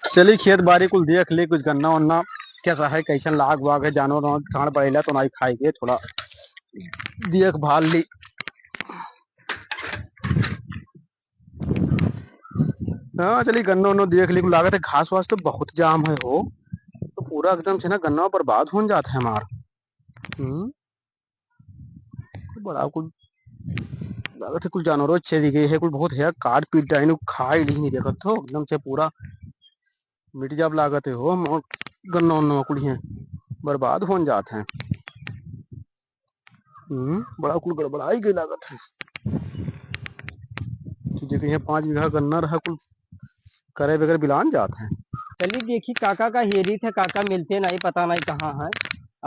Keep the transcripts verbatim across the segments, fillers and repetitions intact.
चली खेत बारी कुल देख ली, कुछ गन्ना वन्ना कैसा है, कैसन लाग वाग है, जानवर वानवर सांड पड़ेला तो नाई खाई के, थोड़ा देख भाल ली। हाँ, चली गन्ना वन्ना देख ली, कुल लागत है घास वास तो बहुत जाम है हो, तो पूरा एकदम से ना गन्ना बर्बाद होन जात है हमार। हम्म। बड़ा कुल लागत है, कुल जानवरों छेदी गई है, कुल बहुत है, काट पीट डाइन खाई ली, नहीं देखत हो, एकदम से पूरा मिट जाब लागत है हो, हम गन्ना उन्ना कुल है बर्बाद होन जात है। हम्म, बड़ा कुल गड़बड़ाई गई लागत है। तो देखे, यहाँ पाँच बीघा गन्ना रहा, कुल करे बगैर बिलान जात है। चली देखी काका का हेरी थे, काका मिलते नहीं, पता नहीं कहाँ है।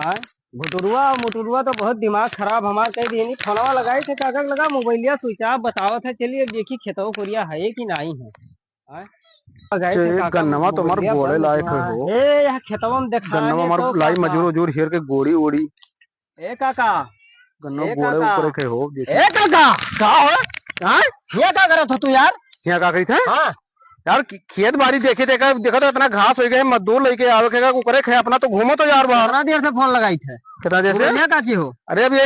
आय, घुटुरुआ और मुटुरुआ तो बहुत दिमाग खराब हमार, कह दिए नहीं, फोनवा लगाई थे काका के लगा, मोबाइलिया switch off बतावत है। चलिए देखी खेतवा कोरिया है कि नहीं है। आय, लगाई थे काका, गन्नवा तो हमार मोबाइलिया गोड़े बंद लायक है हुआ। हो। ए, यहाँ खेतवा में देखा गन्नवा है हमार तो लाई काका। मजूर उजूर हेर के गोड़ी ओड़ी। ए काका, गन्ना ए गोड़े काका। ऊपर के हो, देखी। ए काका, का हो? हाँ? हियाँ का करत हो तू यार? हियाँ का करित है? हाँ। यार, खे-, खेत बारी देखे, देखा, देखा तो इतना घास हो गया है, मजदूर लेके आवे के, ओकरे खे अपना तो घूमो तो यार बाहर। कितना देर से फोन लगाई थे? कितना देर से? मोबाइलिया का की हो? अरे, अब ये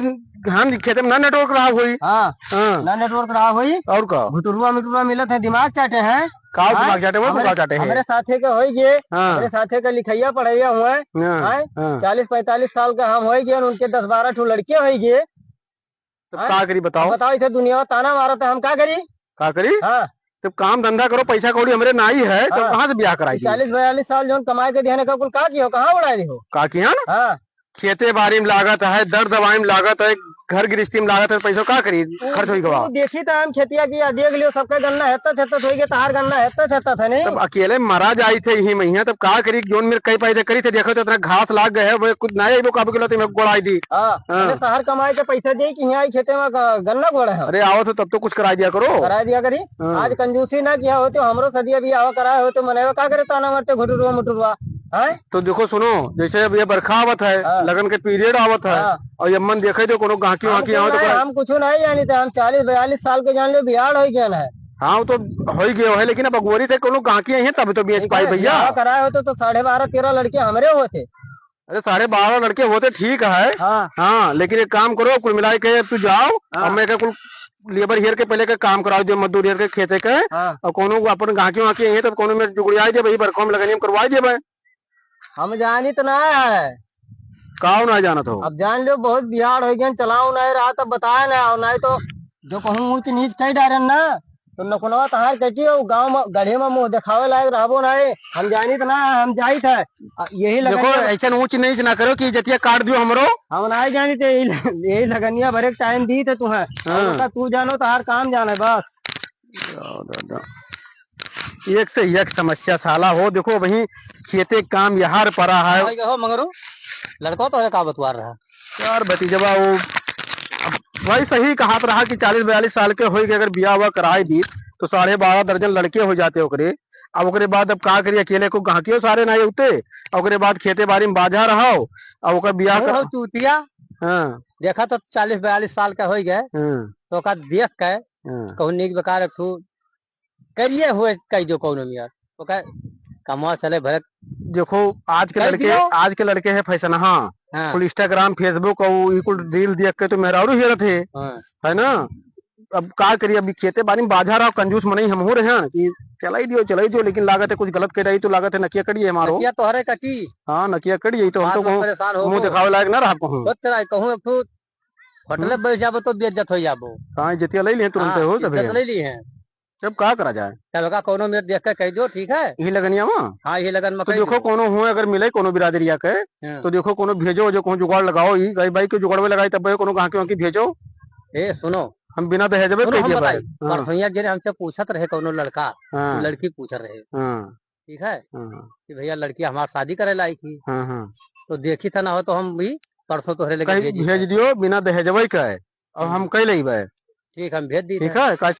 हम खेते में ना network रहा होई। हाँ। हाँ। ना network रहा होई। और का? भुटुरुआ मिटुरुआ मिलत है, दिमाग चाटे हैं। का हाँ? दिमाग चाटे हो, हमरे, का चाटे है? हमरे साथे के होई गे, हाँ। हमरे साथे के लिखैया पढ़ैया हुए, हाँ, हाँ? हाँ। चालीस पैंतालीस साल के हम होई गे, उनके दस बारह ठो लड़के होई गे। तो हाँ? का करी बताओ? अब बताओ, इसे दुनिया ताना मारत है, हम का करी? का करी? हाँ। जब काम धंधा करो, पैसा कौड़ी हमरे नाई है, तो हाँ। कहाँ से ब्याह कराई दी? चालीस बयालीस साल जौन कमाए के दिहने का कुल का किहो, कहाँ उड़ाए दिहो? का किहन? हाँ। खेते बारी में लागत है, दर दवाई में लागत है, घर गृहस्थी में लागत है, पैसा का करी? वो, खर्च होई गवा। वो देखी तो हम खेतिया की, आ देख लियो, सबका गन्ना हेतत हेतत होई गया, तहार गन्ना हेतत हेतत है नहीं। तब अकेले मरा जाई थे यही महीना, तब का करी? जोन मेरे कई पैदा करी थे, देखो तो इतना घास लाग गए है, वो कुछ ना आइबो काबू के लाते में गोड़ाई दी। हाँ, हाँ। अरे शहर कमाए के पैसा दे कि यहाँ आई खेते में ग-, गन्ना गोड़ा है। अरे आवत हो तब तो कुछ कराई दिया करो। कराई दिया करी। हाँ। आज कंजूसी ना किया हो तो हमरो सदिया भी आवा कराए हो तो मनेवा का करे ताना मारते घुटुरुआ मुटुरुआ। हैं? तो देखो सुनो, जैसे अब ये बरखा आवत है, हाँ। लगन के period आवत है, हाँ। और ये मन देखे जो कोनो गाहकी हम वाहकी कुछ आवत नहीं, है। हम कुछ नहीं जानी थे, हम चालीस बयालीस साल के जान लो बिहार हो गया है। हाँ, वो तो हो ही गयो है, लेकिन अब अगुवरी थे कोनो गाहकी आई है तब तो बेच ठीक पाई है, भैया। बियाह कराए होते तो साढ़े बारह तेरह लड़के हमरे होते। अरे साढ़े बारह लड़के होते ठीक है। हाँ। हाँ, लेकिन एक काम करो, कुल मिला के तू जाओ, हाँ। और मैं क्या कुल labour हेर के पहले के काम कराओ, जो मजदूर हेर के खेते के, हाँ। और कोनो अपन गाहकी वाहकी आई है तब कोनो में जुगड़िया दे भाई, बरखा में लगनी में करवा दे भाई। हम जानित ना है। काऊ ना जानत हो? अब जान लो, बहुत बिहार हो गया, चलाओ नहीं रहा तब बताए ना, और नहीं तो जो कहूँ ऊंच नीच कह डारन ना, तो नकुनवा तहार कटी हो, गाँव में गढ़े में मुँह देखावे लायक रहबो नहीं। हम जानित ना है, हम जाइत है। आ, यही देखो, लगनिया ऐसन ऊंच नीच ना करो कि इज्जतिया काट दियो हमरो। हम नहीं जानित, यही, यही लगनिया भरे के time दी थे तुम्हें। हाँ। और बता, तू जानो, तहार काम जाने बस। या दादा। एक से एक समस्या साला हो। देखो वहीं खेते काम यहार परा है। भाई हो मंगरू, लड़को तो का बतवार रहा। यार भतीजवा वो, अब भाई सही कहत रहा कि चालीस बयालीस साल के होई के अगर बियाह हुआ कराई दी तो साढ़े बारह दर्जन लड़के हो जाते ओकरे। अब ओकरे बाद अब का करी, अकेले को गाहकियो सारे ना उते, अब ओकरे बाद खेते बारी में बाझा रहो, अब ओकर बियाह अरे कर हो चूतिया। हाँ। देखा तो चालीस बयालीस साल के होई गए, हाँ। तो ओका देख के हाँ। कहूँ नीक बेकार एक ठो करिए हुए कह दो कौनो मियाँ, ओकर कमवा चले भरत। देखो, आज के कह लड़के, दियो। आज के लड़के हैं फैशन, हाँ। हाँ। कुल Instagram, Facebook और ई कुल reel देख के तो मेहरारू हेरत है, हाँ। है ना? अब का करिए, अभी खेते बारी में बाझा रहा, कंजूस मनई हमहू रहे हैं कि चलाई दियो, चलाई दियो, लेकिन लागत है कुछ गलत कह रही तो लागत है नकिया कटिए हमारो। नकिया तोहरे कटी। हाँ, नकिया कटिए तो हम बाद तो में कहूँ परेशान हो मुँह वो। देखावे लायक ना रहा कहूँ। सोच रहा है, कहूँ एक ठो होटल हम्म। बैठ जाबो तो बेइज्जत हो जाबो। हाँ, इज्जतिया ले लिए तुरंत हाँ, हो सब इज्जत है। ले ली है। तब का करा जाए? तब का कोनो मेरे देख के कह दो, ठीक है? यही लगनिया में? हाँ, यही लगन में तो कह देखो दो। कोनो हो अगर मिले कोनो बिरादरिया के, हाँ। तो देखो कोनो भेजो जो कोनो जुगाड़ लगाओ, ई गई भाई के जुगाड़ में लगाई तब भाई कोनो गाहकी वाहकी भेजो। ए, सुनो। हम बिना दहेज में सुनो, कह हम दिया बताई। भाई। हाँ। परसों एक जने हमसे पूछत रहे कोनो लड़का, हाँ। लड़की पूछत रहे। हाँ। ठीक है? हाँ। कि भैया लड़की हमार शादी करे लायक ही। हाँ, हाँ। तो देखी था ना हो तो हम भी परसों तोहरे लगे कहीं भेजी भेज था। दियो बिना दहेजवे के, और हम हम्म। कह लेबे। ठीक, हम भेज दी ठीक था। है, काहे